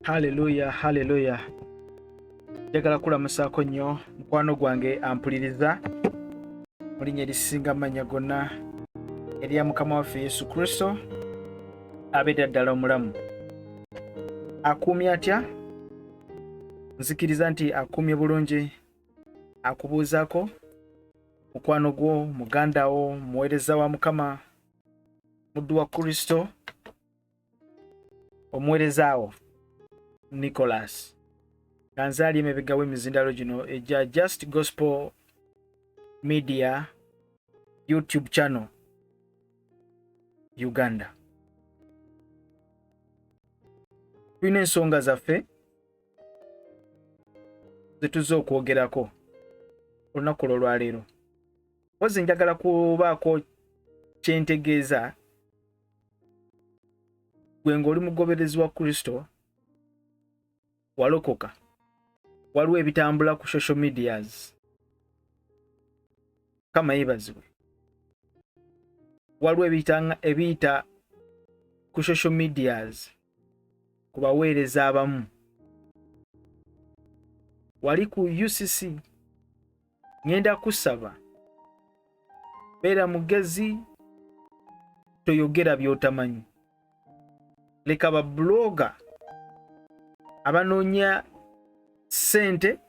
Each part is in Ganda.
Haleluya, haleluya. Njagala kulamusaako nnyo mukwano gwange ampuliriza mu linnya erisinga amannya gonna erya Mukama waffe Yesu Kristo, abeera ddala omulamu. Akuumye atya? Nzikiriza nti akuumye bulungi, akubuuzaako mukwano gwo, muganda wo, muweereza wa Mukama, muddu wa Kristo, omuweereza wo Nicholas, nga nze ali emabega w'emizindalo gino egya Just Gospel Media YouTube channel Uganda. Tulina ensonga zaffe zetuzze okwogerako olunaku lwolwaleero. Mpozi njagala kubaako kyentegeeza gwe ng'oli mugoberezi wa Kristo, walokoka. Waliwo ebitambula ku social medias, Mukama yeebazibwe. Waliwo ebiyita ku social medias ku baweereza abamu wali ku UCC. Ngenda kusaba beera mugezi, toyogera by'otamanyi. Leka ba blogger abanoonya ssente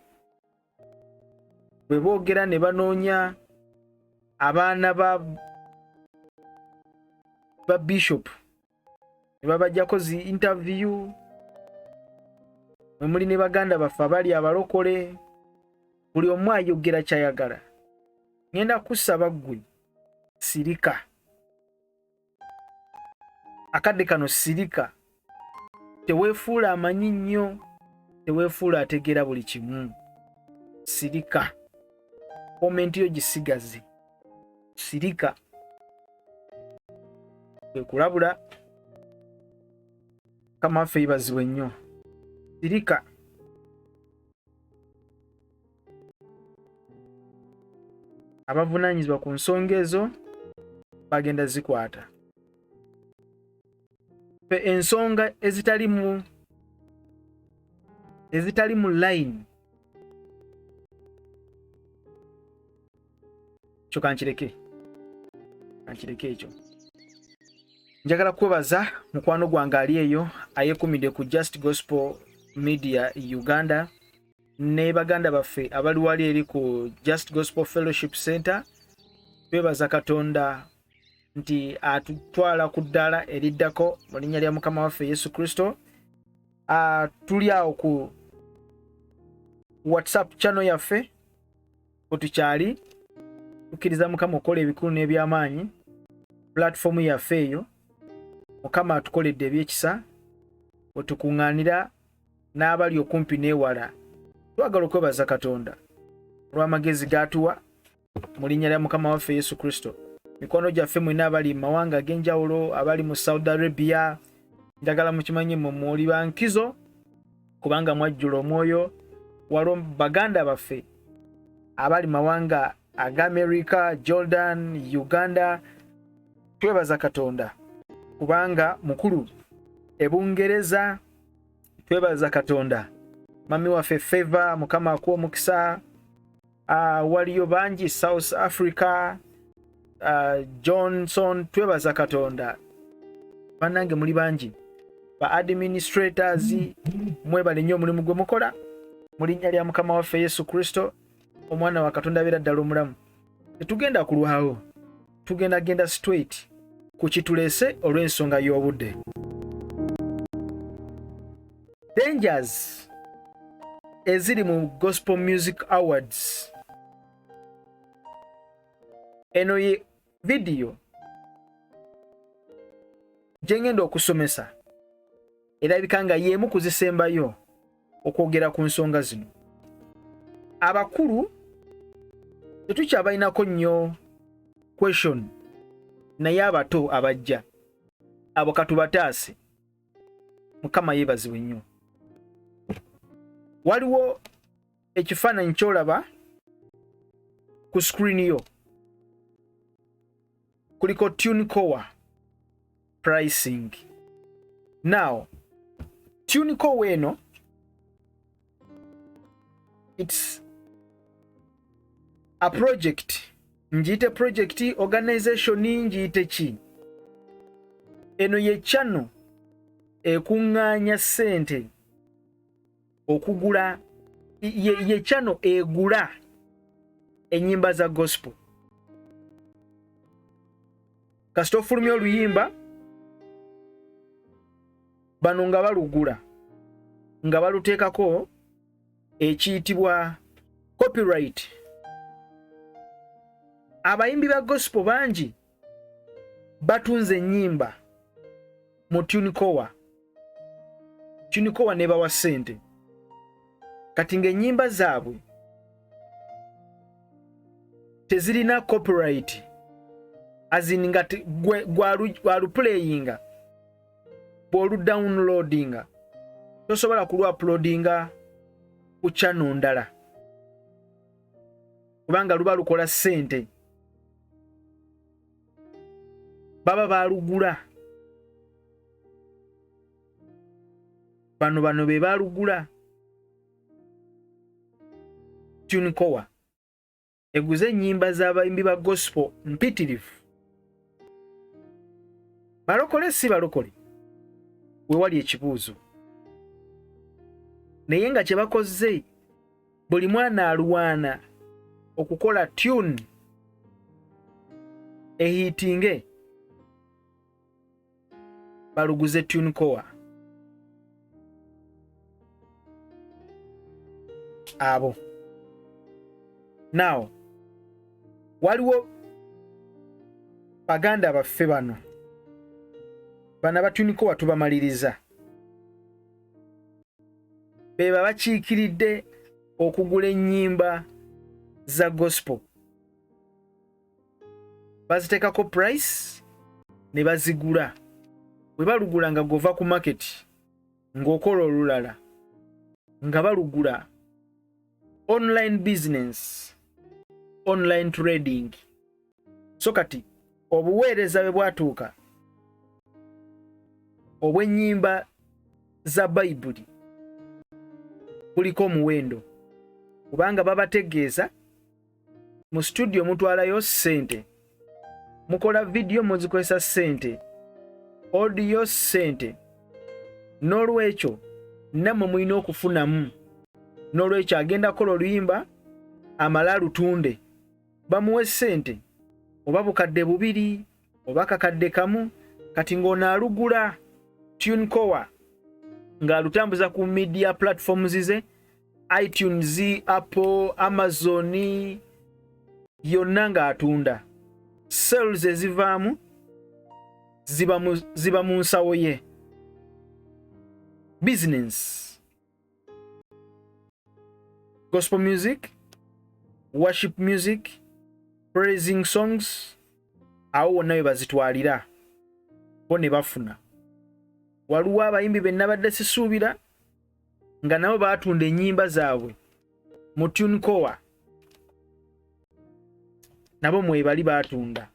bwe boogera ne banoonya abaana ba bishop ne babajjako zi interview. Mwe muli ne baganda baffe abali abalokole, buli omu ayogera kyayagala. Ngenda kusaba ggwe sirika akadde kano, sirika, teweefuula amanyi nnyo, teweefuula ategeera buli kimu. Sirika, comment yo gisigaze, sirika. Kwe kulabula. Mukama waffe yebazibwe nnyo. Sirika. Abavunaanyizibwa ku nsonga ezo bagenda zikwata. Fe ensonga ezitali mu line kyo kankireke ekyo. Njagala kwebaza mukwano gwange ali eyo ayekumidde ku Just Gospel Media Uganda ne baganda baffe abali wali eri ku Just Gospel Fellowship Center. Twebaza Katonda nti atutwala ku ddaala eriddako mu linnya lya Mukama waffe Yesu Kristo. Tuli awo ku WhatsApp channel yaffe kwetukyali tukkiriza Mukama okukola ebikulu n'ebyamaanyi. Platform yaffe eyo, Mukama atukoledde ebyekisa, wetukuŋŋaanira n'abali okumpi n'ewala. Twagala okwebaza Katonda olw'amagezi g'atuwa mu linnya lya Mukama waffe Yesu Kristo. Mikwano gyaffe mwena abali mu mawanga ag'enjawulo, abali mu Saudi Arabia, njagala mukimanye mwe muli bankizo kubanga mwajjula omwoyo. Waliwo baganda baffe abali mawanga aga America, Jordan, Uganda, twebaza Katonda kubanga mukulu. Ebungereza twebaza Katonda, mami waffe Favor, Mukama akuwa omukisa. Waliyo bangi South Africa, Johnson, twebaza Katonda. Bannange muli bangi, ba administrators mwebale nnyo omulimu gwe mukola mu linnya lya Mukama waffe Yesu Kristo, omwana wa Katonda abeera ddala omulamu. Tetugenda kulwawo, tugenda genda straight ku kituleese olw'ensonga y'obudde. Dangers eziri mu Gospel Music Awards. Eno ye vidiyo gyengenda okusomesa, erabika nga y'emu kuzisembayo okwogera ku nsonga zino. Abakulu tetukyabalinako nnyo question, naye abato abajja abo katubataase. Mukama yeebazibwe nnyo. Waliwo ekifaananyi kyolaba ku screen yo, kuliko TuneCore pricing. Now, TuneCore eno, it's a project, ngiyite project, organization, ngiyite ki? Eno ye channel ekuŋŋaanya ssente okugula, ye channel egula ennyimba za gospel. Kasita ofulumya oluyimba, bano nga balugula, nga baluteekako ekiyitibwa copyright. Abayimbi ba gospel bangi batunze ennyimba mu TuneCore, TuneCore nebawa ssente. Kati ng'ennyimba zaabwe tezirina copyright, as in nga gwaluplayinga, bw'oludownloadinga tosobola kulwuploadinga ku channel ndala kubanga luba lukola ssente, baba balugula. Bano be balugula. TuneCore eguze ennyimba z'abayimbi ba gospel mpitirivu, balokole si balokole, wewali ekibuuzo. Naye nga kye bakoze, buli mwana alwana okukola tune ehiitinge, baluguze TuneCore. Abo now waliwo baganda baffe bano bana ba TuneCore tubamaliriza, beba bakiikiridde okugula ennyimba za gospel, baziteekako price ne bazigula. Bwe balugula nga gova ku market ng'okola olulala, nga balugula. Online business, online trading. So kati obuweereza bwe bwatuuka obw'ennyimba za Bayibuli buliko omuwendo, kubanga babategeeza mu studio mutwalayo ssente, mukola vidiyo muzikozesa ssente, audio ssente, n'olwekyo nammwe mulina okufunamu. N'olwekyo agenda kukola oluyimba amale alutunde, bamuwe ssente oba 2000 oba 1000. Kati ng'ono alugula TuneCore ng'alutambuza ku media platforms ze, iTunes, Apple, Amazon, yonna ng'atunda. Sales ezivaamu ziba mu nsawo ye. Business, gospel music, worship music, praising songs, awo wonna we bazitwalira bo ne bafuna. Waliwo abayimbi be nabadde sisuubira nga nabo baatunda ennyimba zaabwe mu TuneCore, nabo mwebali batunda,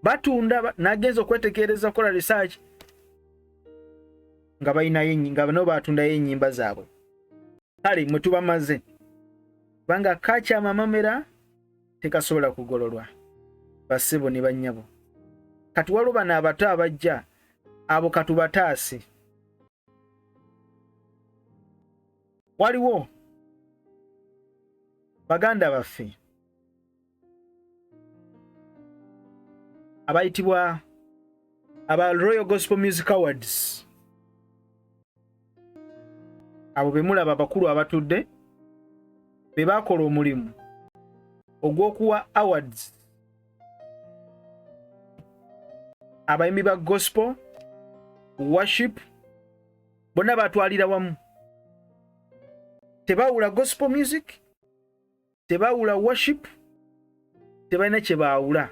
batunda. Nagenza okwetegereza, okukola research, nga balinayo, nga nabo batundayo ennyimba zaabwe. Kale mwe tubamaze, kubanga kakyama amamera tekasobola kugololwa, bassebo ne bannyabo. Kati waliwo bano abato abajja, abo katubataase. Waliwo baganda baffe abayitibwa aba Royal Gospel Music Awards. Abo be mulaba abakulu abatudde be bakola omulimu ogw'okuwa awards abayimbi ba gospel, worship, bonna batwalira wamu. Tebawula gospel music, tebawula worship, tebalina kye baawula.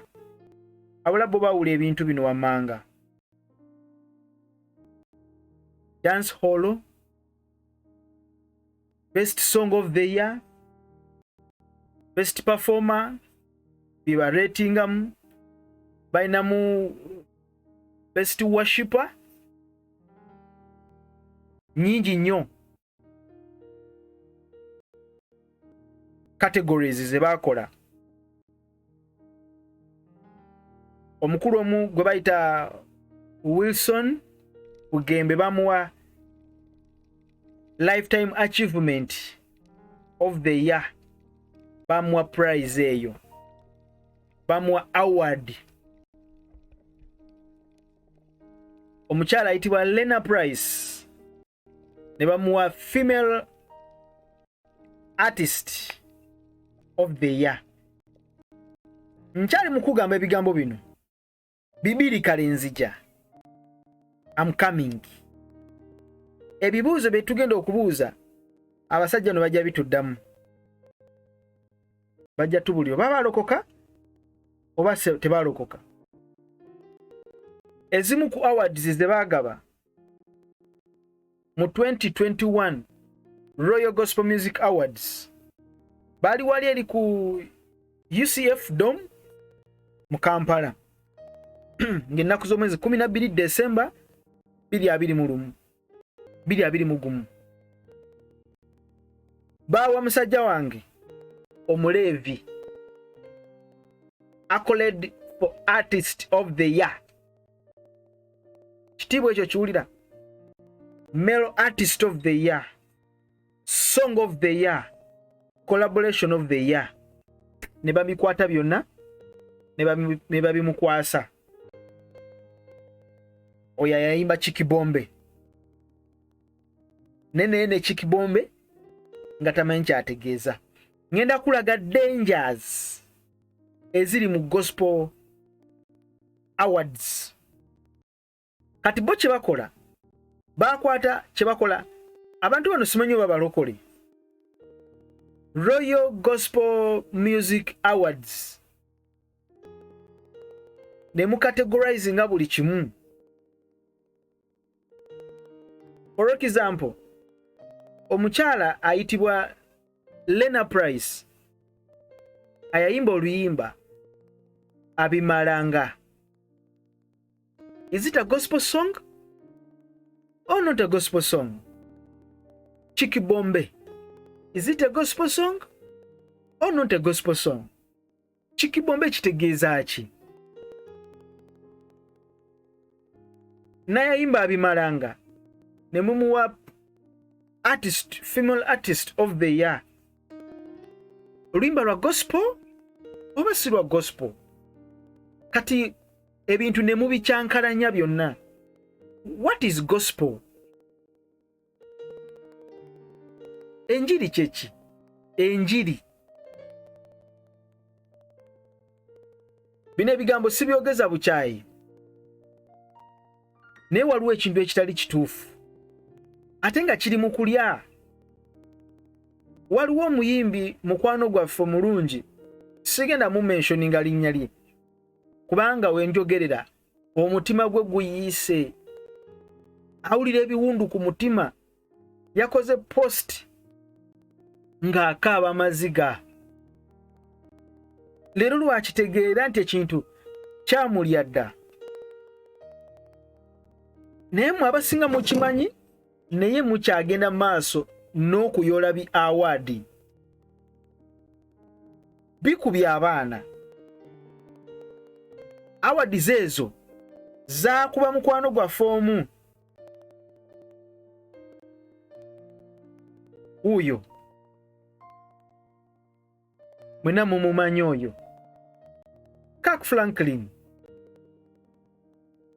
Abula bo bawula ebintu bino wammanga: dance hall, best song of the year, best performer, byebaretingamu. Balinamu best worshipper. Nyingi nnyo categories ze baakola. Omukulu omu gwe bayita Wilson Bugembe bamuwa Lifetime Achievement of the Year, bamuwa prize eyo, bamuwa award. Omukyala ayitibwa Lena Price ne bamuwa Female Artist of the Year. Nkyali mu kugamba ebigambo bino bibiri, kale nzija, am coming. Ebibuuzo bye tugenda okubuuza abasajja no bajja bituddamu, bajja tubulira oba balokoka oba tebalokoka. Ezimu ku awards ze baagaba mu 2021 Royal Gospel Music Awards, baali wali eri ku UCF Dome mu Kampala ng'ennaku z'omwezi 12 Desemba 2021, 2021. Baawa musajja wange omuleevi accolade for Artist of the Year. Kitiibwa ekyo kiwulira, Male Artist of the Year, Song of the Year, Collaboration of the Year, ne babikwata byonna ne babimukwasa. Oyo ayayimba Kikibombe naye ne Kikibombe nga tamanyi kyategeeza. Ngenda kulaga dangers eziri mu gospel awards. Kati bo kyebakola, bakwata kyebakola, abantu bano simanyi oba balokole. Royal Gospel Music Awards ne mucategorizinga buli kimu. For example, omukyala ayitibwa Lena Price ayayimba oluyimba Abimalanga, is it a gospel song or not a gospel song? Chikibombe, is it a gospel song or not a gospel song? Chikibombe kitegeeza ki? Nayayimba Abimalanga ne mumuwa artist, Female Artist of the Year. Oluyimba lwa gospel oba si lwa gospel? Kati ebintu ne mubikyankalanya byonna. What is gospel? Enjiri kyeki? Enjiri, bino ebigambo sibyogeza bukyayi, naye waliwo ekintu ekitali kituufu ate nga kiri mu kulya. Waliwo omuyimbi mukwano gwaffe omulungi, sigenda mu mentioninga linnya lye kubanga wenjogerera omutima gwe guyiise, awulira ebiwundu ku mutima. Yakoze post ng'akaaba amaziga. Leero lwakitegeera nti ekintu kyamulya dda, naye mwe abasinga mukimanyi, naye mukyagenda maaso n'okuyoola bi award bikubye abaana. Awards ezo zaakuba mukwano gwaffe omu wuuyo, mwena mumumanyi oyo Kirk Franklin,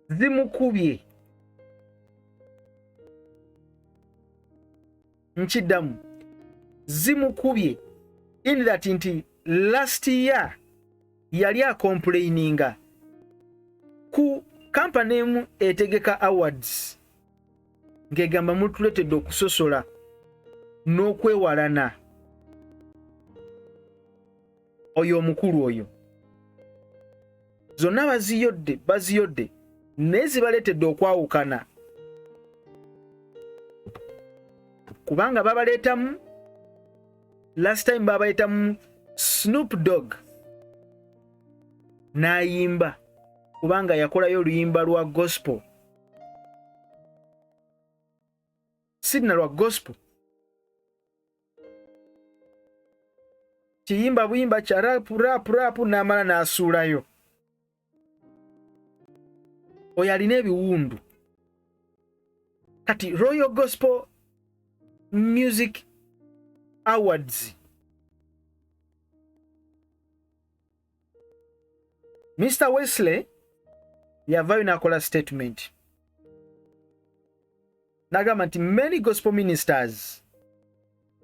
zimukubye. Nkiddamu, zimukubye in that nti last year yali acomplaininga ku kampani emu etegeka awards ng'egamba mutuletedde okusosola n'okwewalana. Oyo omukulu oyo zonna baziyodde, baziyodde, naye zibaleetedde okwawukana kubanga babaleetamu, last time babaleetamu Snoop Dogg n'ayimba kubanga yakolayo oluyimba lwa gospel. Sirina lwa gospel. Kiyimba buyimba kya rap rap rap n'amala n'asuulayo. Oyo alina ebiwundu. Kati Royal Gospel Music Awards, Mr Wesley yavayo n'akola statement n'agamba nti many gospel ministers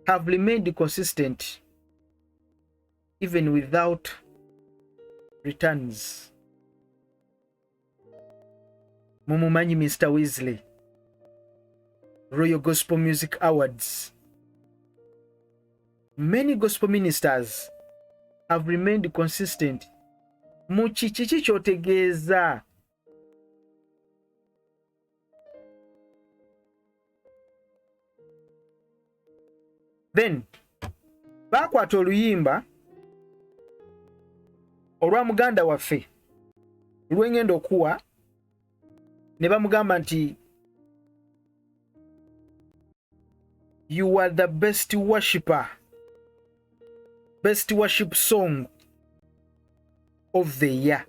have remained consistent even without returns. Mumumanyi Mr Wesley, Royal Gospel Music Awards. Many gospel ministers have remained consistent. Mu kiki ki ky'otegeeza? Then baakwata oluyimba olwa muganda waffe lwengenda okuwa ne bamugamba nti you are the best worshipper, best worship song of the year.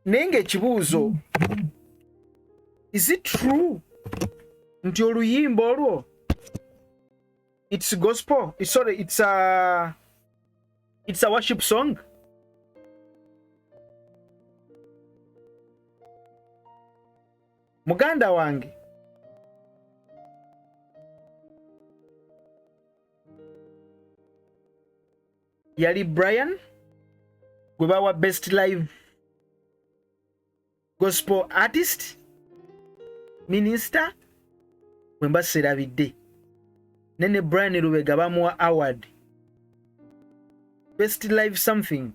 Naye ng'ekibuuzo, is it true nti oluyimba olwo it's gospel, sorry, it's a worship song? Muganda wange yali Brian gwe bawa best live gospel artist minister, bwe mba serabidde. Nene Brian Lubega bamuwa award best live something,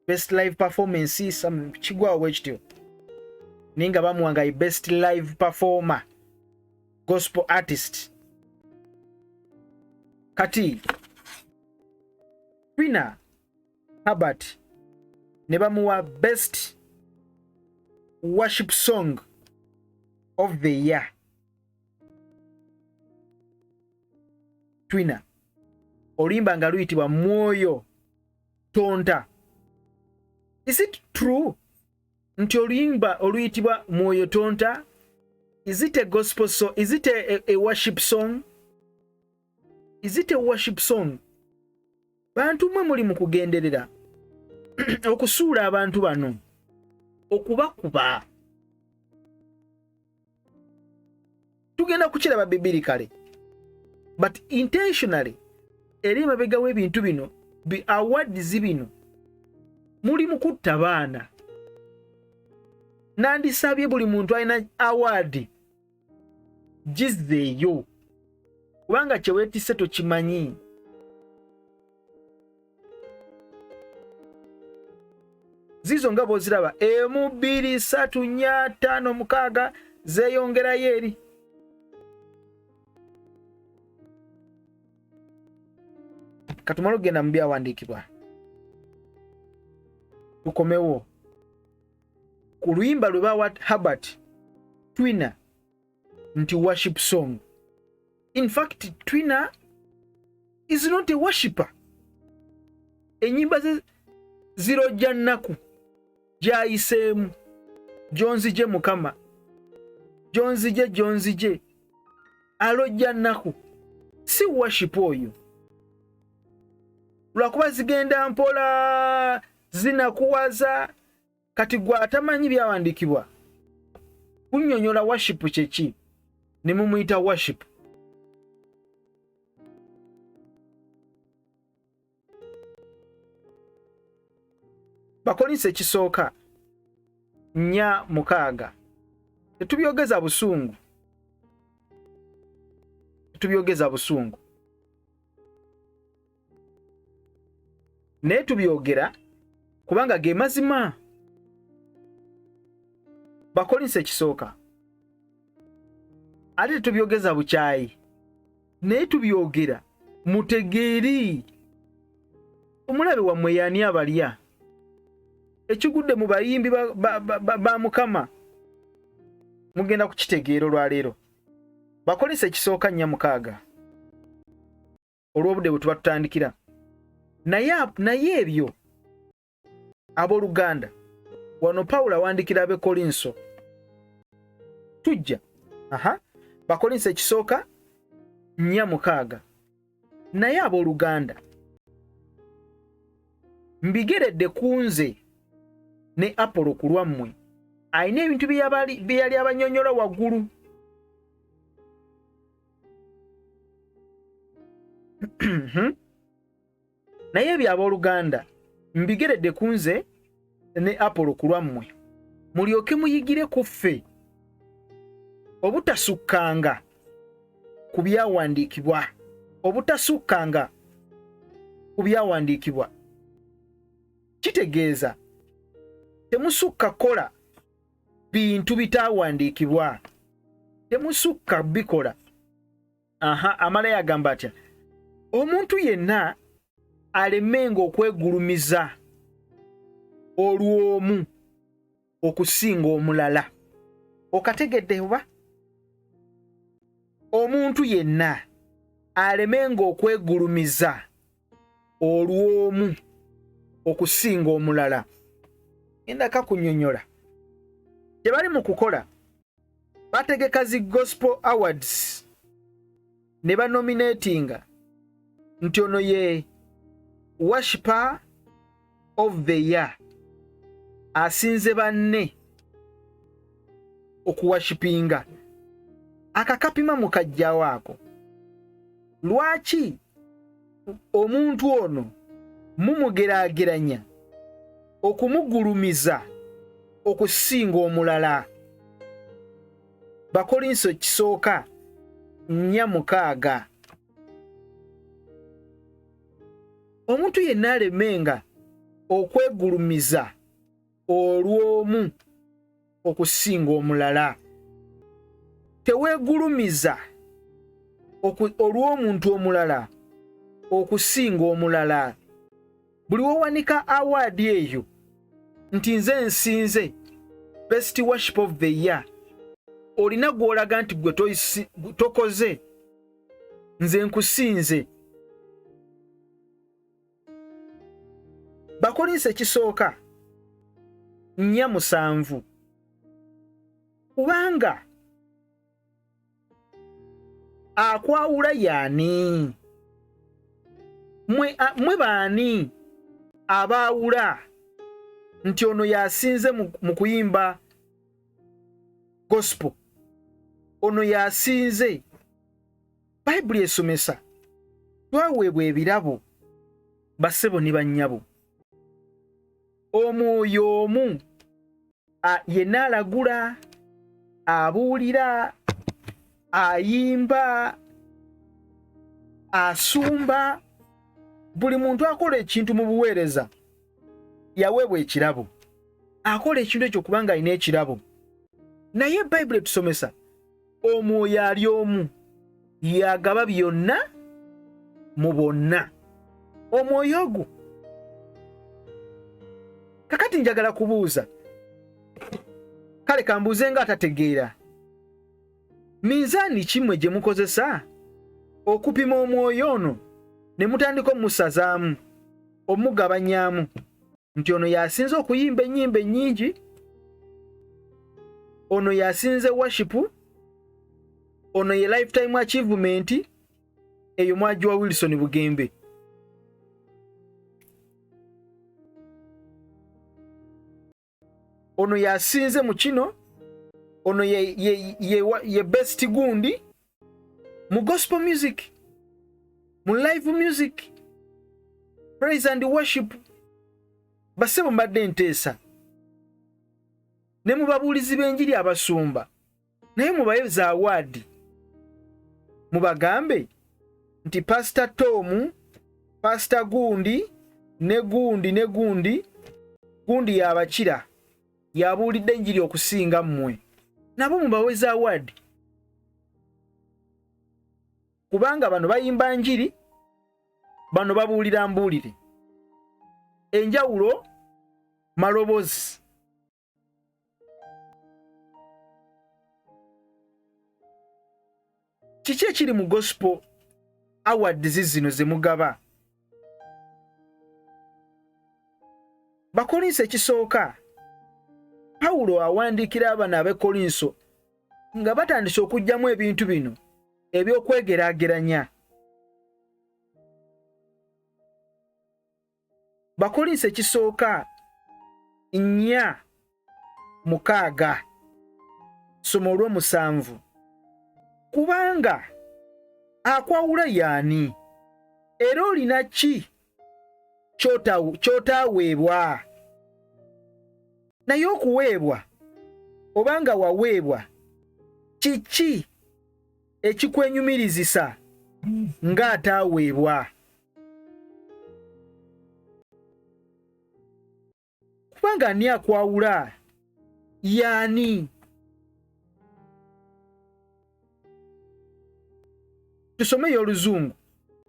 best live performance, some kigwawo bwe kityo, naye nga bamuwa nga best live performer gospel artist. Kati Twina Herbert ne bamuwa best worship song of the year. Twina oluyimba nga luyitibwa Mwoyo Tonta. Is it true nti oluyimba oluyitibwa Mwoyo Tonta, is it a gospel song? Is it a worship song? Is it a worship song? Bantu mwe muli mu kugenderera okusuula abantu bano, okubakuba. Tugenda kukiraba bibiri kale, but intentionally eri emabega w'ebintu bino, bi awards bino, muli mu kutta baana. Nandisabye buli muntu alina award gizzeeyo, kubanga kyeweetisse tokimanyi. Zizo nga bw'oziraba, 1, 2, 3, 4, 5, 6, zeeyongerayo eri. Katumale okugenda mu byawandiikibwa, tukomewo ku luyimba lwe bawa Herbert Twina nti worship song. In fact, Twina is not a worshipper. Ennyimba ze zirojja nnaku gy'ayiseemu, gyonzije Mukama, gyonzije, gyonzije, alojja nnaku, si worship oyo, lwakuba zigenda mpola zinakuwaza. Kati gwe atamanyi byawandiikibwa kunnyonnyola worship kyeki, ne mumuyita worship. Bakolinso ekisooka 4:6. Tetubyogeza busungu, tetubyogeza busungu, naye tubyogera kubanga ge mazima. Bakolinso ekisooka, ate tetubyogeza bukyayi, naye tubyogera mutegeeri omulabe wammwe yaani abalya. Ekigudde mu bayimbi ba Mukama. Mugenda kukitegeera olwaleero. Bakolinso ekisooka 4:6, olw'obudde bwe tuba tutandikira. Naye ebyo abooluganda, wano Pawulo awandikira ab'Ekkolinso. Tujja aha, Bakolinso ekisooka 4:6. Naye abooluganda, mbigeredde ku nze ne Apolo ku lwammwe. Alina ebintu bye yali abanyonyola waggulu. Naye ebyo abooluganda mbigeredde ku nze ne Apolo ku lwammwe, mulyoke muyigire ku ffe obutasukkanga ku byawandiikibwa, obutasukkanga ku byawandiikibwa. Kitegeeza temusukka kukola bintu bitaawandiikibwa, temusukka bikola. Aha, amala yagamba atya? Omuntu yenna alemenga okwegulumiza olw'omu okusinga omulala. Okategedde oba? Omuntu yenna alemenga okwegulumiza olw'omu okusinga omulala. Ngenda kakunyonyola. Tebali mu kukola, bategeka zi Gospel Awards ne banominatinga nti ono ye worshiper of the year, asinze banne okuwashipinga. Akakapima mukajjawo ako. Lwaki omuntu ono mumugeraageranya okumugulumiza okusinga omulala? Bakolinso ekisooka 4:6. Omuntu yenna alemenga okwegulumiza olw'omu okusinga omulala. Teweegulumiza olw'omuntu omulala okusinga omulala. Buli wowanika awaadi eyo nti nze nsinze best worship of the year, olina gw'olaga nti gwe tokoze, nze nkusinze. Bakolinso ekisooka 4:7. Kubanga akwawula yaani? Mwe baani abaawula nti ono yasinze mu kuyimba gospel, ono yasinze? Bayibuli esomesa twaweebwa ebirabo, bassebo ne bannyabo. Omwoyo omu yenna alagula, abuulira, ayimba, asumba. Buli muntu akola ekintu mu buweereza yaweebwa ekirabo, akola ekintu ekyo kubanga alina ekirabo. Naye Bayibuli etusomesa omwoyo ali omu yagaba byonna mu bonna. Omwoyo ogwo kakati njagala kubuuza, kale kambuuze nga atategeera, minzaani ki mmwe gye mukozesa okupima omwoyo ono ne mutandika omusazaamu, omugabanyaamu nti ono yasinze okuyimba ennyimba ennyingi, ono yasinze worship, ono ye lifetime achievement, eyo mwagiwa Wilson Bugembe. Ono yasinze mu kino, ono ye best gundi mu gospel music, mu live music, praise and worship. Basebo mbadde nteesa ne mu babuulizi b'enjiri abasumba, naye mubaye za awaadi, mubagambe nti Pasita Tomu, Pasita gundi ne gundi ne gundi, gundi yabakira, yabuulidde enjiri okusinga mmwe, nabo mubawe za awaadi, kubanga bano bayimba njiri, bano babuulira mbuulire, enjawulo malobozi. Kiki ekiri mu gospel awards zino ze mugaba? Bakolinso ekisooka, Pawulo awandiikira abano ab'e Kolinso nga batandise okuggyamu ebintu bino eby'okwegeraageranya. Bakolinso ekisooka 4:6, soma olw'omusanvu. Kubanga akwawula y'ani? Era olina ki ky'otaaweebwa? Naye okuweebwa oba nga waweebwa, kiki ekikwenyumirizisa ng'ataaweebwa? Kubanga ani akwawula y'ani? Tusome y'Oluzungu,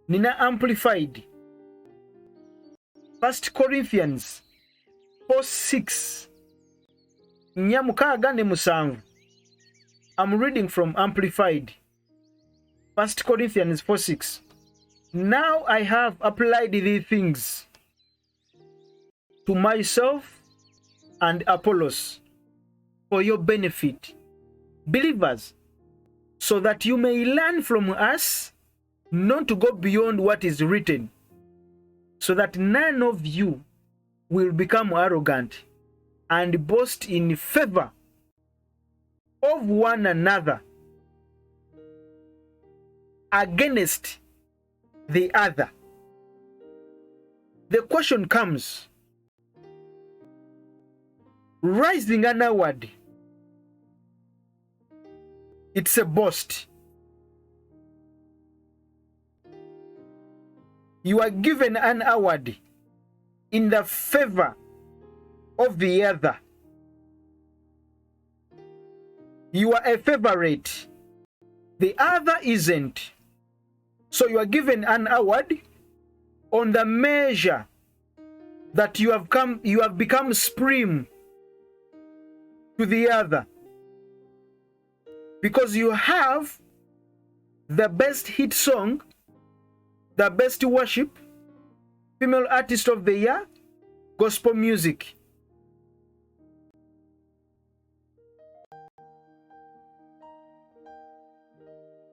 nina Amplified. 1 Corinthians 4:6, 4:6 ne 7. I'm reading from Amplified. 1 Corinthians 4:6. Now I have applied these things to myself and Apollos for your benefit, believers, so that you may learn from us not to go beyond what is written, so that none of you will become arrogant and boast in favor of one another against the other. The question comes, rising an award, it's a boast. You are given an award in the favor of the other. You are a favorite. The other isn't. So you are given an award on the measure that you have become supreme to the other. Because you have the best hit song, the best worship, female artist of the year, gospel music.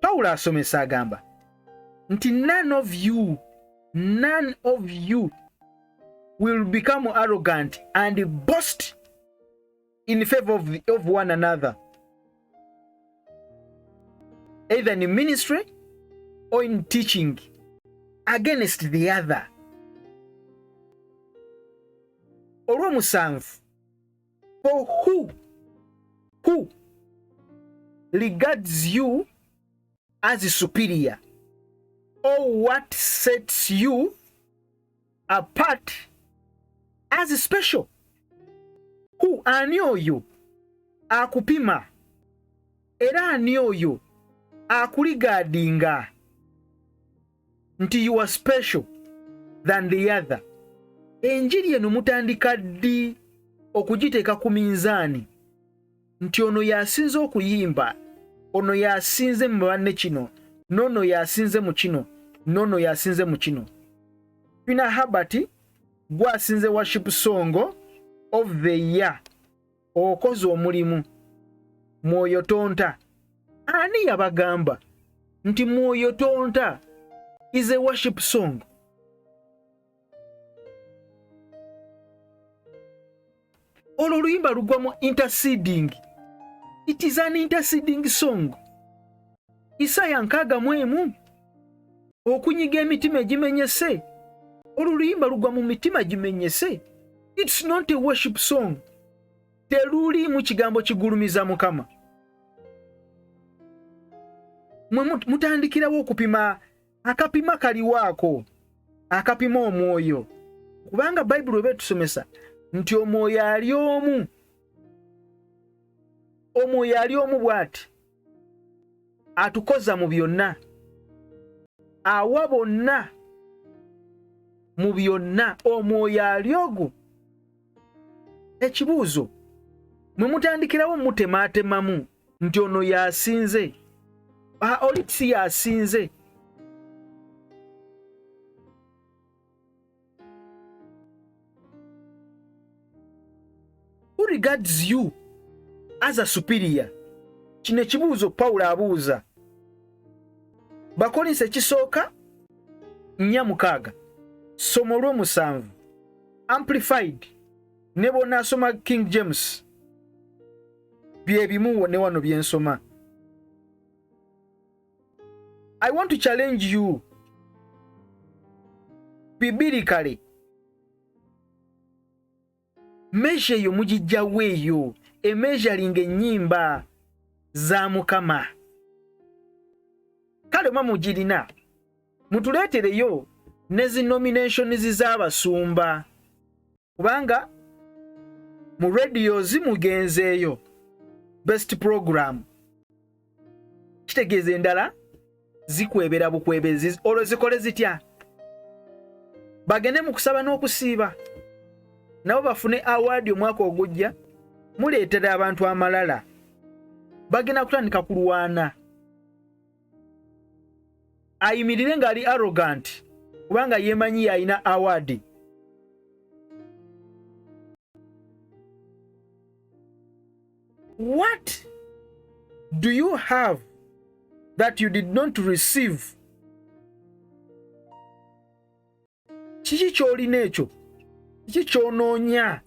Pawulo asomesa, agamba nti none of you will become arrogant and boast in favor of one another, either in ministry or in teaching, against the other. Olw'omusanvu, for who regards you as superior, or what sets you apart as special? Who, ani oyo akupima, era ani oyo akuregardinga nti you are special than the other? Enjiri eno mutandika ddi okugiteeka ku minzaani nti ono yasinze okuyimba, ono yasinze mu banne kino, n'ono yasinze mu kino, n'ono yasinze mu kino? Fina Habert, gwasinze worship song of the year, okoze omulimu. Mwoyo Tonta, ani yabagamba nti Mwoyo Tonta is a worship song? Olwo oluyimba lugwa mu interceding. It is an interceding song. Isaya 61, okunyiga emitima egimenyese. Olwo oluyimba lugwa mu mitima gimenyese. It's not a worship song. Teruliimu kigambo kigulumiza Mukama. Mwe mutandikirawo okupima. Akapima kaliwaako akapima omwoyo? Kubanga Bayibuli eba etusomesa nti omwoyo ali omu, omwoyo ali omu bw'ati atukoza mu byonna, awa bonna mu byonna. Omwoyo ali ogwo. Ekibuuzo, mwe mutandikirawo mutemaatemamu nti ono yasinze. Oli si yasinze. Who regards you as a superior? Kino ekibuuzo Pawulo abuuza Bakolinso ekisooka 4:6, ssomo olw'omusanvu, Amplified, ne bw'onaasoma King James bye bimu ne wano bye nsoma. I want to challenge you bibirikale. Measure eyo mugijjawo eyo emeasuringa ennyimba za Mukama. Kale mwe mugirina mutuleetereyo ne zi nominations z'abasumba, kubanga mu radios mugenzeeyo best program, kitegeeza endala zikwebera bukwebezi. Olwo zikole zitya? Bagende mu kusaba n'okusiiba nabo bafune awaadi omwaka ogujja. Muleetera abantu amalala, bagenda kutandika kulwana. Ayimirire ng'ali arrogant kubanga yeemanyi yalina awaadi. What do you have that you did not receive? Kiki ky'olina ekyo? Kiki ky'onoonya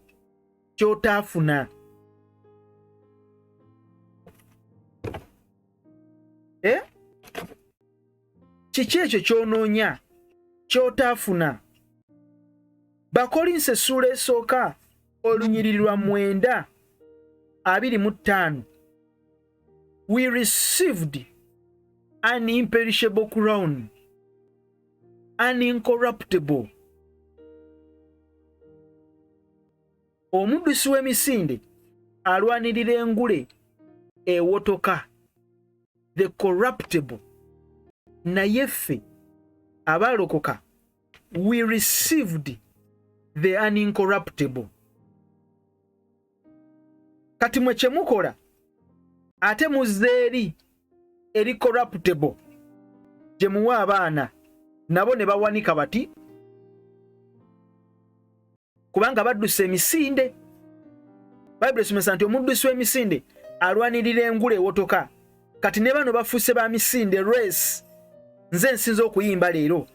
ky'otaafuna? Eh? Kiki ekyo ky'onoonya ky'otaafuna? Bakolinso essuula esooka olunyiriri lwa 9:25. We received an imperishable crown, an incorruptible. Omuddusi w'emisinde alwanirira engule ewotoka, the corruptible, naye ffe abalokoka we received the unincorruptible. Kati mwe kyemukola ate muzza eri eri corruptible gye muwa abaana, nabo ne bawanika bati kubanga baddusa emisinde. Bayibuli esomesa nti omuddusi w'emisinde alwanirira engule ewotoka. Kati ne bano bafuuse ba misinde race. Nze nsinza okuyimba leero,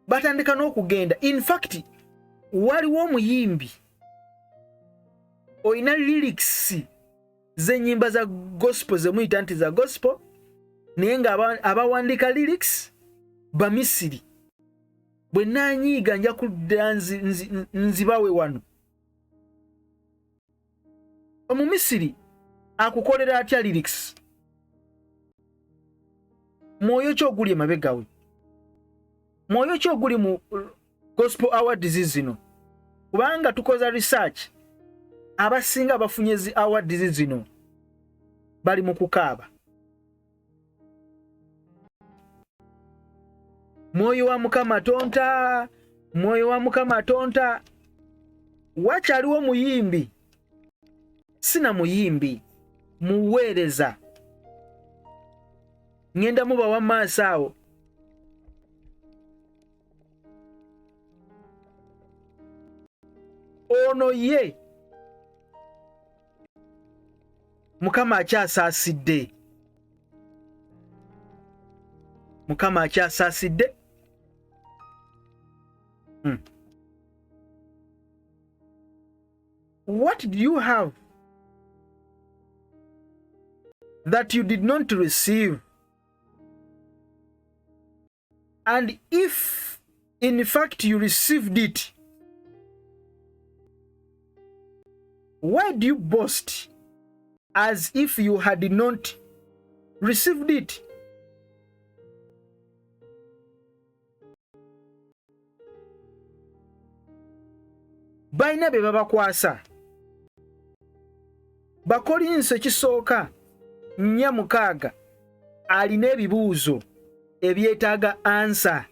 batandika n'okugenda. In fact waliwo omuyimbi olina lyrics z'ennyimba za gospel zemuyita nti za gospel, naye nga abawandiika lyrics Bamisiri. Bwe naanyiiga nja kudda nzibawe wano. Omumisiri akukolera atya lyrics? Mwoyo ki oguli emabega we? Mwoyo ki oguli mu gospel awards zino? Kubanga tukoza research, abasinga abafunye zi awards zino bali mu kukaaba. Mwoyo wa Mukama tonta, mwoyo wa Mukama tonta. Wakyaliwo muyimbi, sina muyimbi, muweereza, ŋŋenda mubawa maaso awo. Ono ye Mukama akyasaasidde, Mukama akyasaasidde. What do you have that you did not receive? And if in fact you received it, why do you boast as if you had not received it? Balina be babakwasa. Bakolinso ekisooka 4:6 alina ebibuuzo ebyetaaga ansa.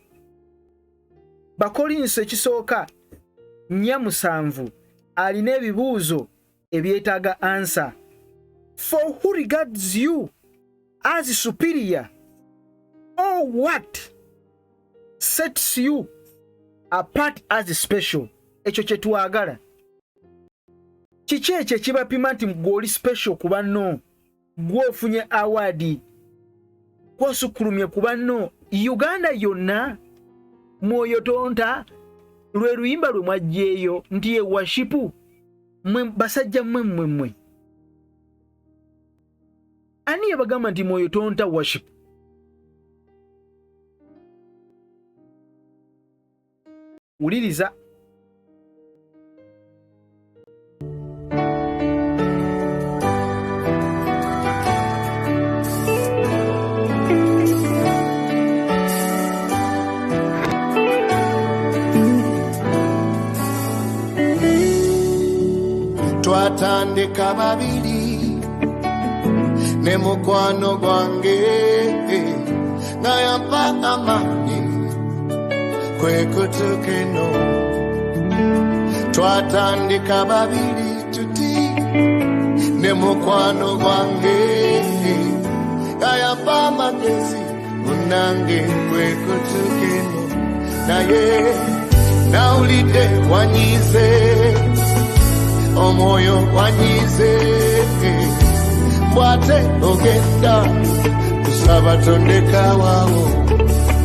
Bakolinso ekisooka 4:7 alina ebibuuzo ebyetaaga ansa. For who regards you as superior? Or what sets you apart as special? Ekyo kye twagala. Kiki ekyo ekibapima nti gwe oli special ku banno, gwe ofunye award, gwosukkulumye ku banno? Uganda yonna Mwoyo Tonta lwe luyimba lwe mwajjeeyo nti ye worship. Mwe basajja mmwe mmwe mmwe, ani yabagamba nti Mwoyo Tonta worship? Wuliriza. Twatandika babiri ne mukwano gwange nga yampa amaanyi kwe kutuuka eno. Twatandika babiri tuti ne mukwano gwange nga yampa amagezi munange kwe kutuuka eno. Naye nawulidde wanyize, omwoyo wanyize, bwate ogenda kusaba tondeka waawo.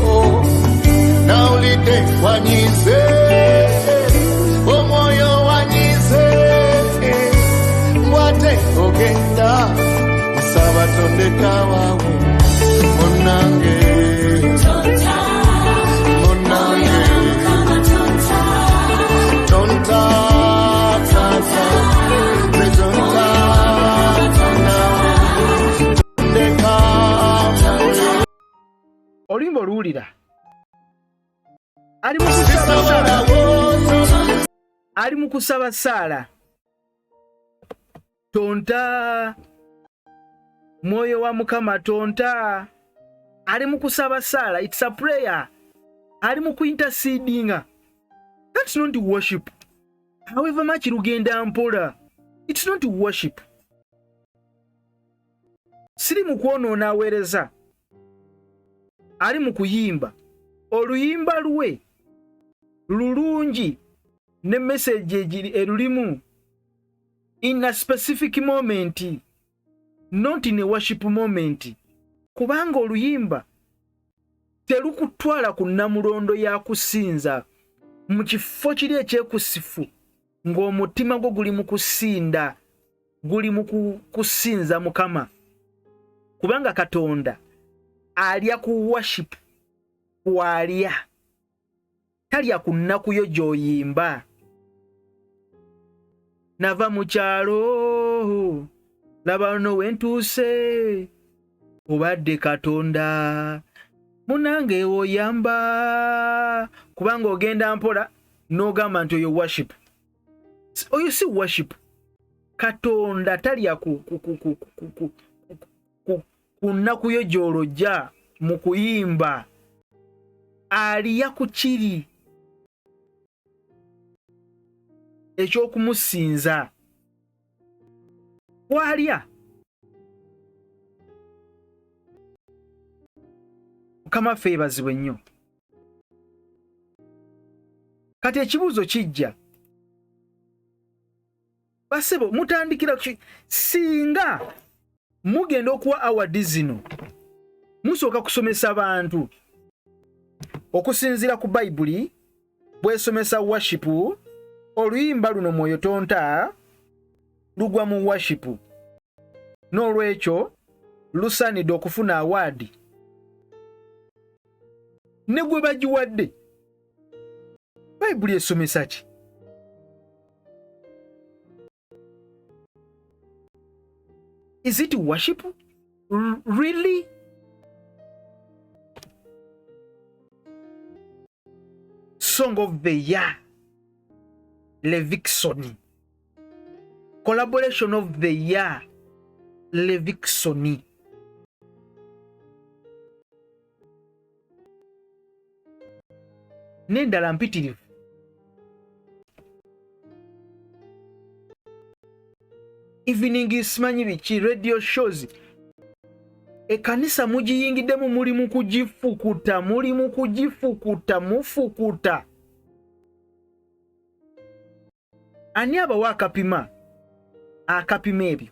Oh, nawulidde wanyize, omwoyo wanyize, bwate ogenda kusaba tondeka waawo. Munange, munange, tonta, tata, tonta, tondeka. Oluyimba oluwulira, ali mu kusaba saala, ali mu kusaba saala, tonta mwoyo wa Mukama tonta. Ali mu kusaba saala, it's a prayer. Ali mu kuintercedinga. That's not worship. However much lugenda mpola, it's not worship. Siri mu kwonoona aweereza, ali mu kuyimba oluyimba lwe lulungi ne message egiri erulimu in a specific moment, not in a worship moment, kubanga oluyimba terukutwala ku nnamulondo ya kusinza mu kifo kiri ekyekusifu ng'omutima gwo guli mu kusinda, guli mu kusinza Mukama, kubanga Katonda alya ku worship kwalya, talya ku nnaku yo gy'oyimba. Nava mu kyalo, laba no wentuuse, obadde Katonda munange oyamba, kubanga ogenda mpola n'ogamba nti oyo worship, oyo si worship. Katonda talya ku nnaku yo gy'olojja mu kuyimba, aliya ku kiri eky'okumusinza kwalya. Mukama ffe yeebazibwe nnyo. Kati ekibuuzo kijja, basebo, mutandikira singa mugenda okuwa award zino, musooka kusomesa bantu okusinziira ku Bayibuli bwesomesa worship. Oluyimba luno Mwoyo Tonta lugwa mu worship, n'olwekyo lusaanidde okufuna award ne gwe bagiwadde. Bayibuli esomesa ki? Is it worship really? Song of the Year, Levixone. Collaboration of the Year, Levixone. N'endala mpitirivu. Evening simanyi biki, radio shows. Ekkanisa mugiyingiddemu, muli mu kugifukuta, muli mu kugifukuta, mufukuta. Ani abawa akapima akapima ebyo?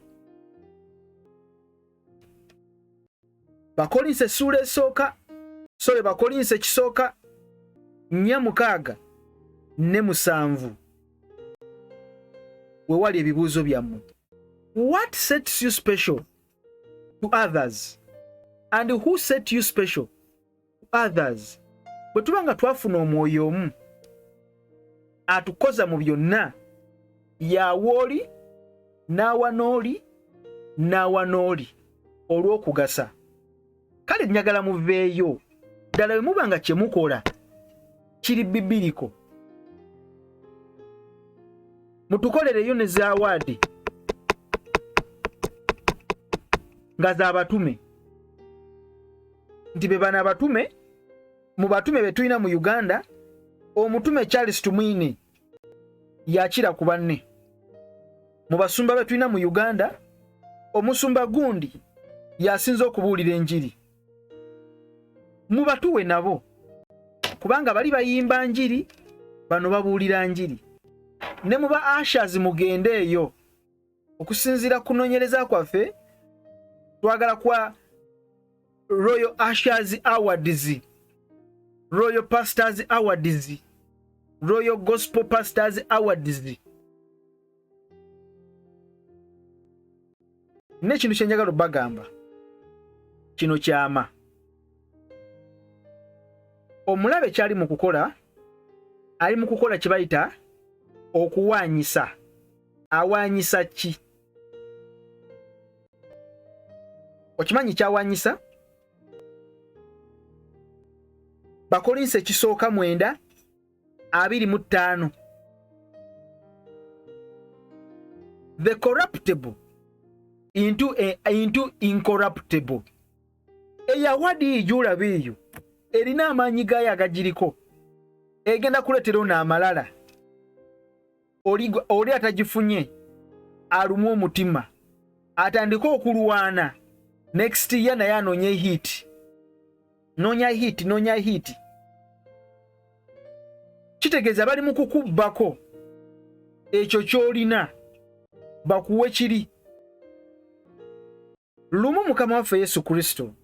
Bakolinso essuula esooka, sole Bakolinso ekisooka 4 6 ne 7, wewali ebibuuzo byammwe. What sets you special to others and who set you special to others? Bwe tuba nga twafuna omwoyo omu atukoza mu byonna, yawa oli n'awa n'oli n'awa n'oli olw'okugasa. Kale njagala muveeyo ddala bwe muba nga kye mukola kiri bibiriko, mutukolereyo ne zawaadi nga z'abatume, nti be bano abatume. Mu batume be tulina mu Uganda, omutume Charles Tumwine yakira ku banne. Mu basumba be tulina mu Uganda, omusumba gundi yasinze okubuulira enjiri. Mubatuwe nabo, kubanga bali bayimba njiri, bano babuulira njiri. Ne mu ba ushers mugende eyo, okusinziira ku kunoonyereza kwaffe twagala kwa Royal Ushers Awards, Royal Pastors Awards, Royal Gospel Pastors Awards. N'ekintu kye njagala obbagamba kino kyama. Omulabe kyali mu kukola, ali mu kukola kye bayita okuwaanyisa. Awaanyisa ki? Okimanyi kyawanyisa? Bakolinso ekisooka 9:25, the corruptible into incorruptible. Eyo award gyolaba eyo erina amaanyi gaayo agagiriko, egenda kuleetera ono amalala. Oli atagifunye alumwa omutima, atandike okulwana next year naye anoonye hit, noonya hit, noonya hit. Kitegeeza bali mu kukubbako ekyo ky'olina bakuwe kiri. Lumu Mukama waffe Yesu Kristo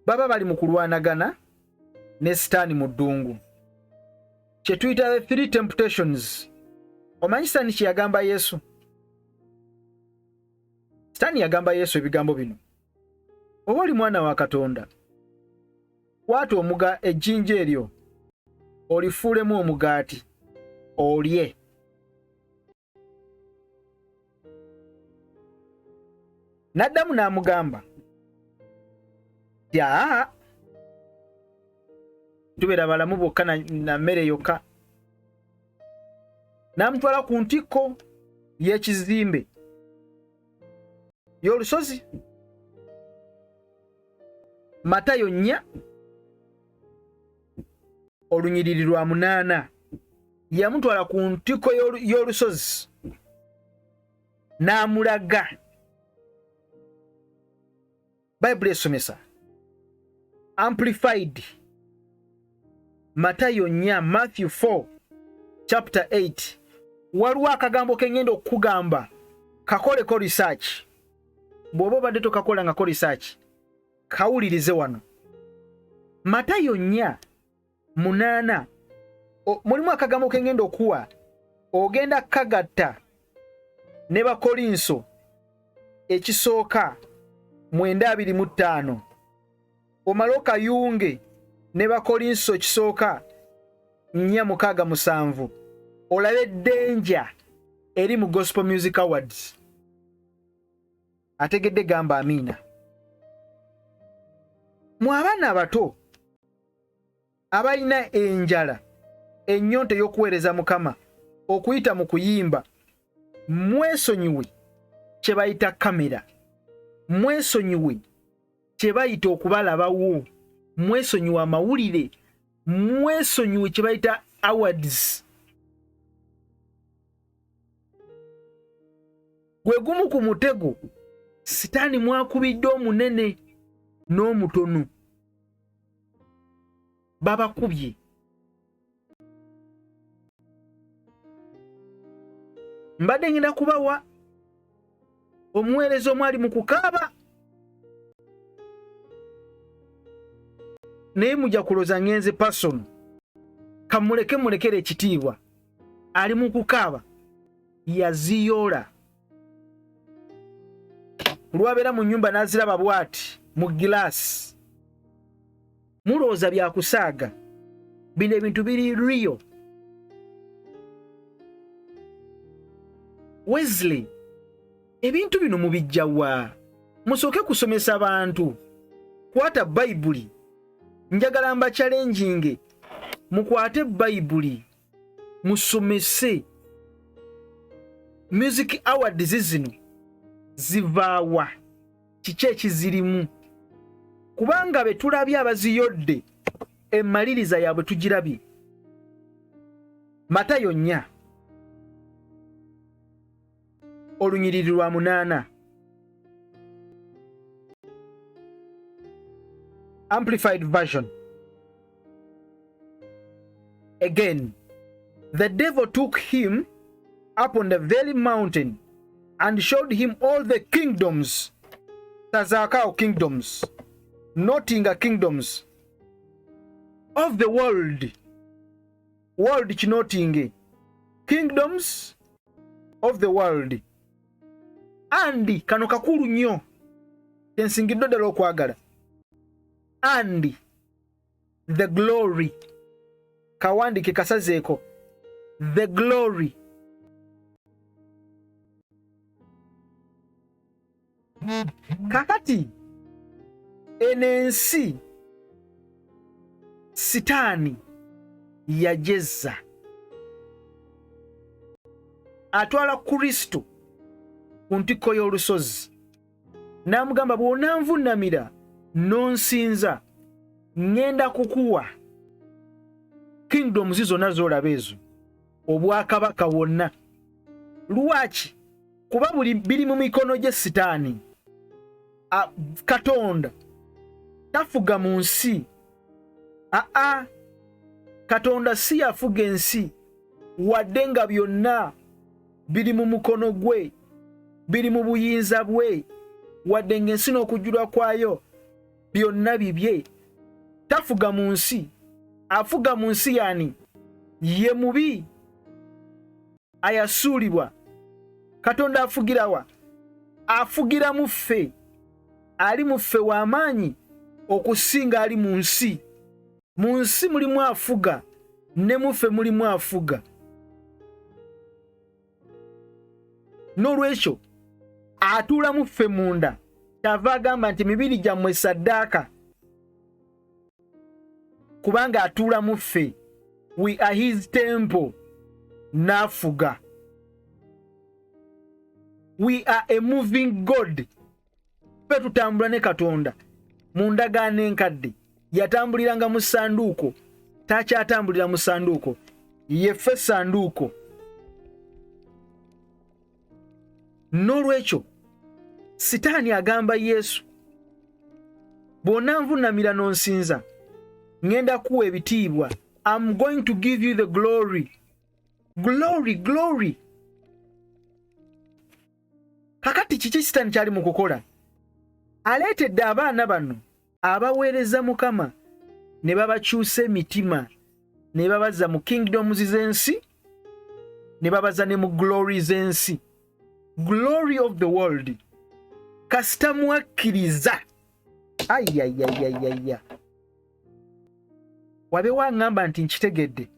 baba bali mu kulwanagana ne Sitaani mu ddungu, kye tuyita the three temptations. Omanyi Sitaani kye yagamba Yesu? Sitaani yagamba Yesu ebigambo bino: oba oli mwana wa Katonda, kwata omuga ejjinja eryo olifuulemu omugaati olye. N'addamu n'amugamba nti aa, tubeera balamu bokka na mmere yokka. N'amutwala ku ntikko y'ekizimbe y'olusozi. Matayo 4 olunyiriri lwa 8. Yamutwala ku ntikko y'olusozi n'amulaga. Bayibuli esomesa Amplified, Matayo 4, Matthew 4 chapter 8. Waliwo akagambo kengenda okukugamba, kakoleko research. Bw'oba obadde tokakola ngako research, kawulirize wano. Matayo 4:8, mulimu akagambo kengenda okuwa, ogenda kagatta ne Bakolinso ekisooka 9:25, omale okayunge ne Bakolinso ekisooka 4:6-7, olabe danger eri mu Gospel Music Awards. Ategedde gamba amiina. Mu abaana abato abalina enjala, ennyonta ey'okuweereza Mukama okuyita mu kuyimba, mwesonyiwe kye bayita kamera, mwesonyiwe kye bayita okubalabawo, mwesonyiwe amawulire, mwesonyiwe kye bayita awards. Gwe gumu ku mutego Sitaani mwakubidde omunene. N'omutono babakubye. Mbadde ngenda kubawa omuweereza omwali mu kukaaba, naye mujja kuloza ngenze pasono. Kamuleke mulekere ekitiibwa, ali mu kukaaba yaziyoola lwabeera mu nyumba n'aziraba bwati mu gilaasi. Mulowooza byakusaaga, bino ebintu biri real. Wesley, ebintu bino mubijjawa? Musooke kusomesa bantu kwata Bayibuli. Njagala mbakyalenjinge mukwate Bayibuli musomese. Music awards zino zivaawa? Kiki ekizirimu? Kubanga be tulabye abaziyodde, emmaliriza yaabwe tugirabye. Matayo 4 olunyiriri lwa 8, Amplified Version. Again, the devil took him up on the very mountain and showed him all the kingdoms, Tazakao kingdoms, Nottingham kingdoms of the world, world kinotinge, kingdoms of the world. And kano kakulu nnyo, tensingiddwa ddala okwagala. And the glory, kawandike kasazeeko, the glory. Kakati eno ensi Sitaani yajezza, atwala Kristo ku ntikko y'olusozi n'amugamba, bw'onanvunnamira n'onsinza, ŋŋenda kukuwa kingdoms zonna z'olaba ezo, obwakabaka wonna. Lwaki? Kuba buli biri mu mikono gye Sitaani. Katonda tafuga mu nsi. Aa, Katonda si yafuga ensi, wadde nga byonna biri mu mukono gwe, biri mu buyinza bwe, wadde ng'ensi n'okujjulwa kwayo byonna bibye. Tafuga mu nsi. Afuga mu nsi yani? Ye mubi ayasuulibwa. Katonda afugirawa? Afugira mu ffe. Ali mu ffe w'amaanyi okusinga ali mu nsi. Mu nsi mulimu afuga, ne mu ffe mulimu afuga. N'olwekyo atuula mu ffe munda, kyava agamba nti mibiri gyammwe saddaaka, kubanga atuula mu ffe. We are his temple. N'afuga. We are a moving God. Ffe tutambula ne Katonda. Mu ndagaano enkadde yatambuliranga mu ssanduuko, takyatambulira mu ssanduuko, yeffe ssanduuko. N'olwekyo Sitaani agamba Yesu, bw'onanvunnamira n'onsinza, ŋŋenda kuwa ebitiibwa. I'm going to give you the glory, glory, glory. Kakati kiki Sitaani kyali mu kukola? Aleetedde abaana bano abaweereza Mukama ne babakyusa emitima, ne babazza mu kingdoms z'ensi, ne babaza ne mu glory z'ensi, glory of the world. Kasita mwakkiriza, ayayayayaya, wabewo aŋŋamba nti nkitegedde.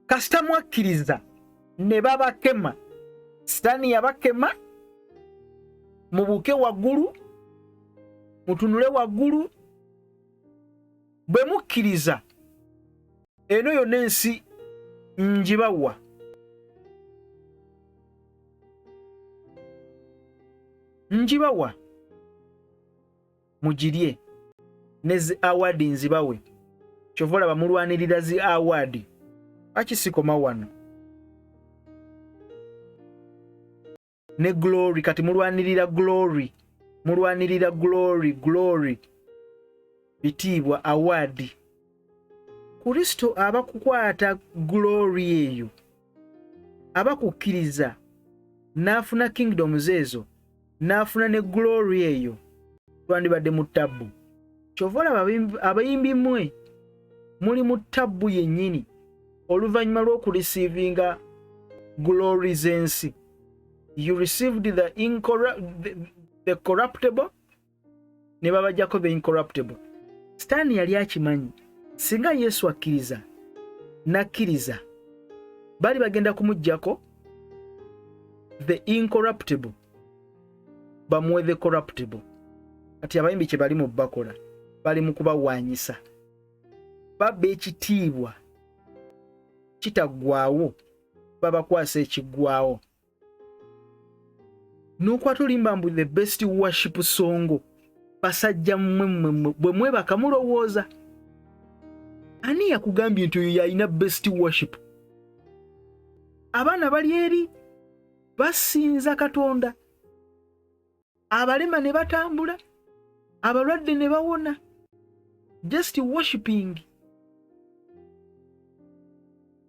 Kasita mwakkiriza ne babakema, Sitaani yabakema, mubuuke waggulu, mutunule waggulu. Bwe mukkiriza, eno yonna ensi ngibawa. Ngibawa mugirye, ne zi award nzibawe. Kyova olaba mulwanirira zi award. Lwaki sikoma wano? Ne glory, kati mulwanirira glory, mulwanirira glory, glory bitiibwa, award. Kristo aba kukwata glory eyo, aba kukkiriza n'afuna kingdoms ezo, n'afuna ne glory eyo, twandibadde mu tabbu. Kyova olaba abayimbi mmwe muli mu tabbu yennyini oluvannyuma lw'okureceivinga glory z'ensi. You received the corruptible, ne babajjako the incorruptible. Sitaani yali akimanyi, singa Yesu akkiriza n'akkiriza, baali bagenda kumuggyako the incorruptible bamuwe the corruptible. Kati abayimbi kye bali mu bakola, bali mu kubawaanyisa, babba ekitiibwa kitaggwawo, babakwasa ekiggwawo. N'okwata olimba mbu the best worship song. Basajja mmwe, mmwe bwe mwebaka mulowooza ani yakugambye nti oyo yalina best worship? Abaana bali eri basinza Katonda, abalema ne batambula, abalwadde ne bawona, just worshiping.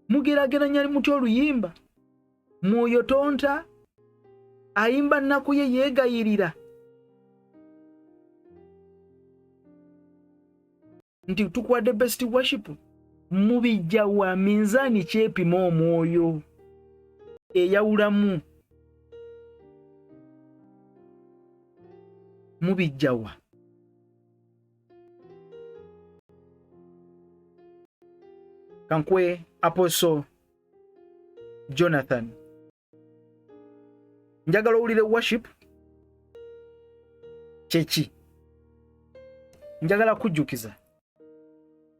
Mugerageranya mutya oluyimba Mwoyo Tonta ayimba nnaku ye yeegayirira nti tukuwadde best worship? Mubijja wa minzaani kyepima omwoyo eyawulamu? Mubijja wa? Kankwe Apostle Jonathan, njagala owulire worship kyeki. Njagala kujjukiza,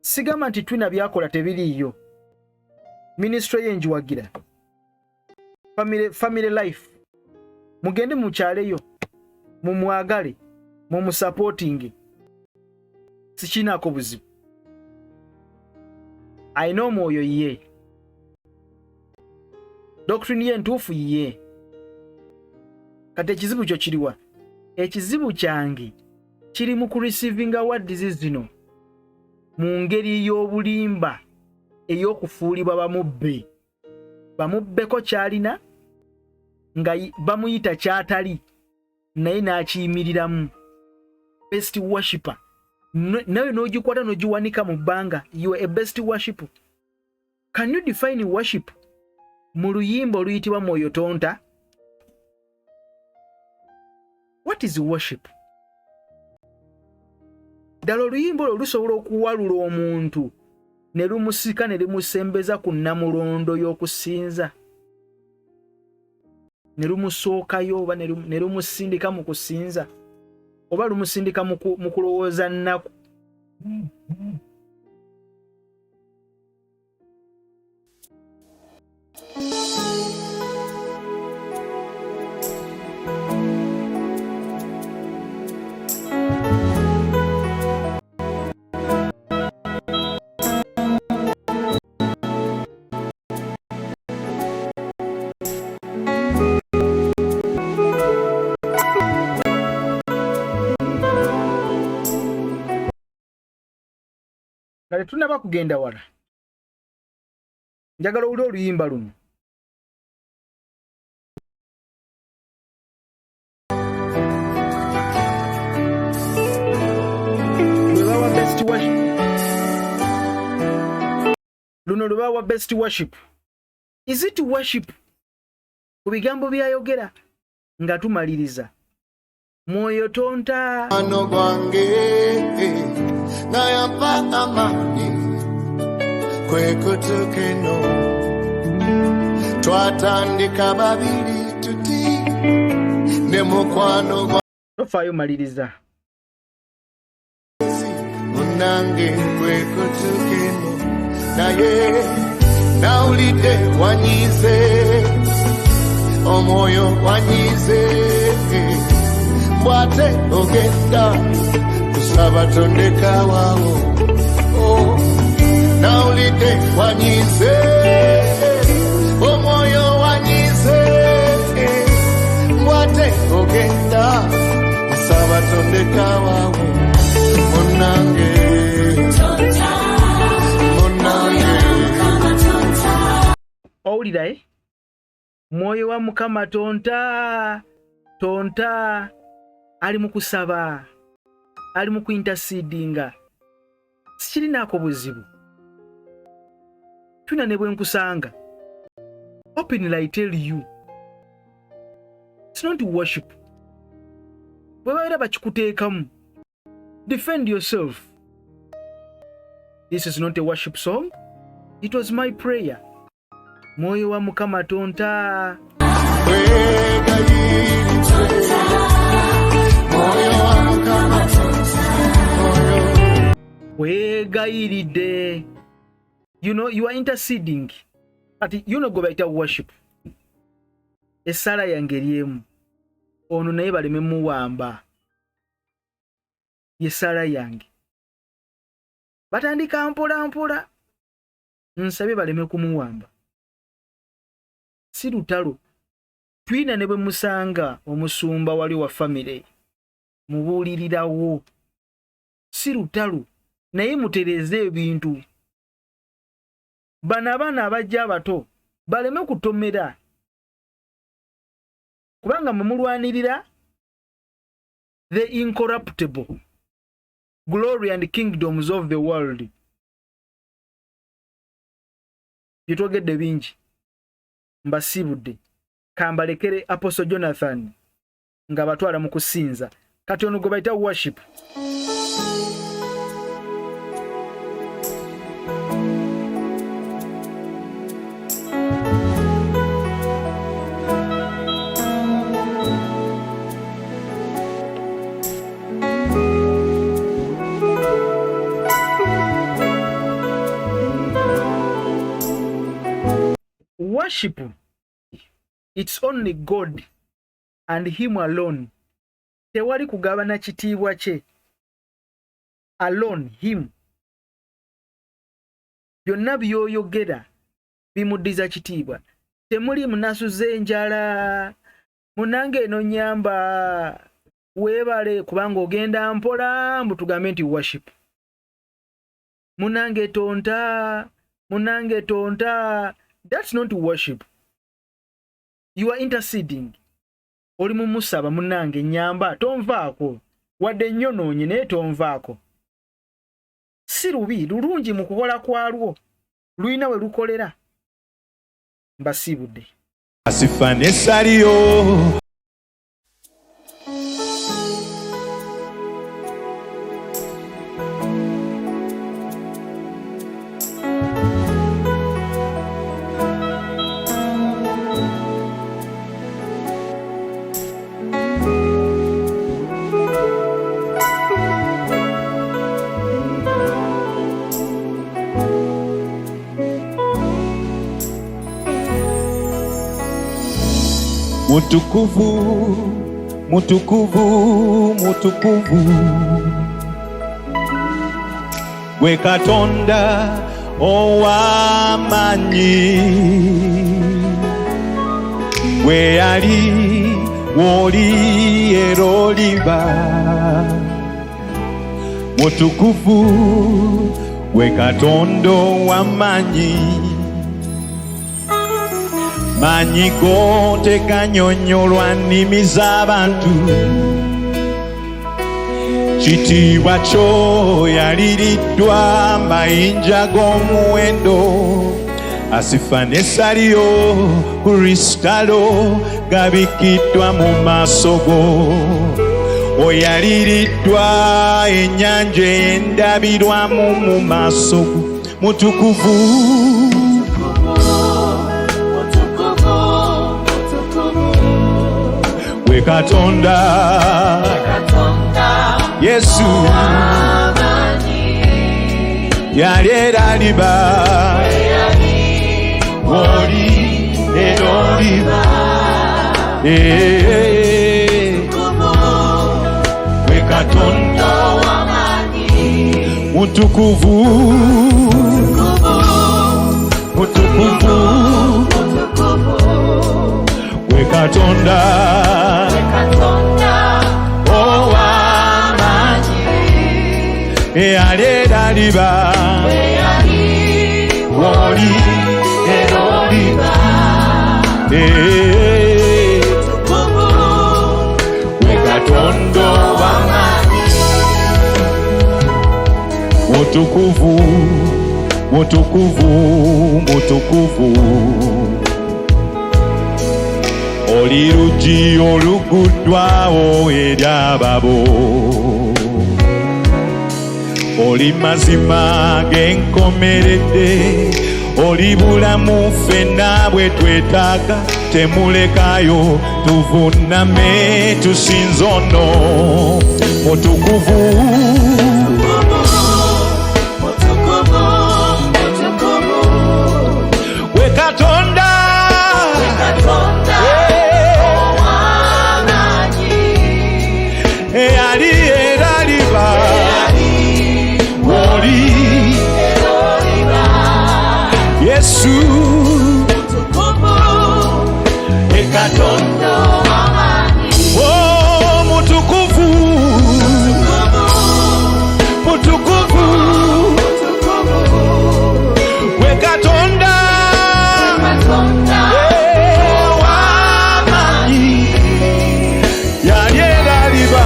sigamba nti Twina byakola tebiriiyo, ministry ye njiwagira, family life, mugende mukyaleyo, mumwagale, mumusupportinge, sikiinaako buzibu. Alina omwoyo ye, doctrine ye entuufu ye. Kati ekizibu kyo kiriwa? Ekizibu kyange kiri mu kureceivinga awards zino mu ngeri y'obulimba ey'okufuulibwa bamubbe, bamubbeko kyalina nga bamuyita kyatali, naye n'akiyimiriramu best worshipper. Nawe n'ogikwata n'ogiwanika mu bbanga, you are a best worship. Can you define worship mu luyimba oluyitibwa Mwoyo Tonta? What is worship? Ddala oluyimba olwo lusobola okuwalula omuntu ne lumusika ne lumusembeza ku nnamulondo y'okusinza, ne lumusookayo oba ne lumusindika mu kusinza, oba lumusindika mu kulowooza nnaku? Nga tetunaba kugenda wala, njagala owulire oluyimba luno. Lwebawa best worship, luno lwebawa best worship. Is it worship? Ku bigambo byayogera nga tumaliriza, Mwoyo Tonta. Ano gwange nayampa amaanyi kwe kutuuka eno, twatandika babiri tuti ne mukwano gwa Tofaayo, maliriza. Munange kwe kutuuka eno, naye nawulidde wanyize, omwoyo wanyize, bwate ogenda kusaba tondekawawo. Oh, nawulidde wanyize, omwoyo wanyize. tondekawawo munange munange. Owulira eh? Mwoyo wa Mukama tonta tonta, ali mu kusaba, ali mu kuintercedinga. Sikirinaako buzibu, tuna ne bwe nkusanga openly I tell you it's not worship. Bwe babeera bakikuteekamu, defend yourself. This is not a worship song, it was my prayer. Mwoyo wa Mukama tonta. Wegayiridde mwoyo wa Mukama mwoyo. Weegayiridde, you know you are interceding. Kati you know gwe bayita worship. Essaala yange eri emu, ono naye baleme muwamba, yessaala yange. Batandika mpola mpola, nsabye baleme kumuwamba. Si lutalo twina, ne bwe musanga omusumba wali wa famire mubuulirirawo, si lutalo, naye mutereeze ebintu. Bano abaana abajja abato baleme kutomera, kubanga mwe mulwanirira the incorruptible glory and kingdoms of the world. Byetwogedde bingi, mbasiibudde, kambalekere Apostle Jonathan nga batwala mu kusinza. Kati ono gwe bayita worship. Worship, it's only God and him alone. Tewali kugabana kitiibwa kye, alone him. Byonna by'oyogera bimuddiza kitiibwa. Temuli munasuza enjala munange eno nyamba weebale, kubanga ogenda mpola mbu tugambe nti worship. Munange tonta, munange tonta, that's not worship. You are interceding, oli mumusaba, munange nyamba tonvaako, wadde nnyonoonye naye tonvaako. Si lubi, lulungi mu kukola kwalwo, lulina we lukolera. Mbasiibudde. Asifanesaliyo. Mutukuvu, mutukuvu, mutukuvu, gwe Katonda ow'amaanyi, gwe yali, w'oli, era oliba. Mutukuvu, gwe Katonda ow'amaanyi, maanyi go teganyonyolwa nnimi z'abantu. Kitiibwa kyo yaliriddwa mayinja g'omuwendo, asifa n'essaliyo, kristalo gabikiddwa mu maaso go. Oyaliriddwa ennyanja ey'endabirwamu mu maaso go. Mutukuvu. We Katonda Yesu yali era aliba, oli era oliba. Eh, we Katonda mutukuvu, mutukuvu, we Katonda. aliba woli era oliba Eh, we Katonda ow'amaanyi mutukuvu mutukuvu mutukuvu oli luggi oluguddwawo eri ababo oli mazima g'enkomeredde oli bulamu ffenna bwe twetaaga temulekayo tuvuname tusinze ono mutukuvu we Katonda eyali era aliba oli Yesu e Katonda oh mutukuvu mutukuvu we Katonda w'amaanyi yali era aliba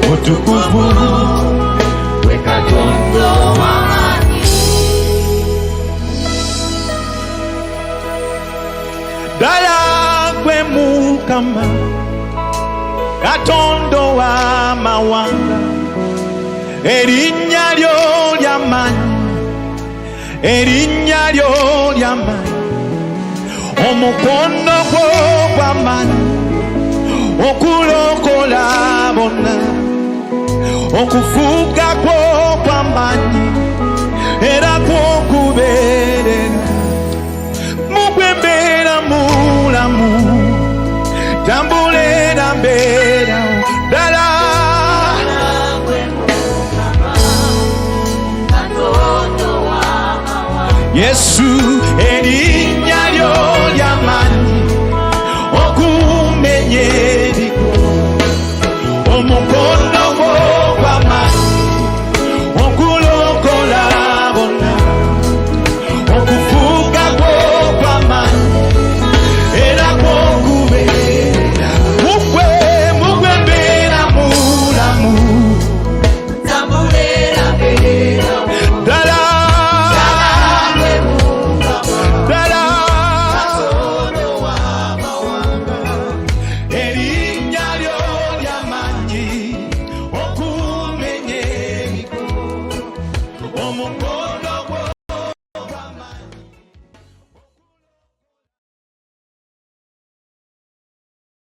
mutukuvu we Katonda. Ddala gwe Mukama Katonda ow'amawanga erinnya lyo ly'amaanyi erinnya lyo ly'amaanyi omukono gwo gw'amaanyi okulokola bonna okufuga kwo kw'amaanyi era kwokubeerera mugwe mbeera mulamu tambula era mbeerawo ddala Yesu erinnya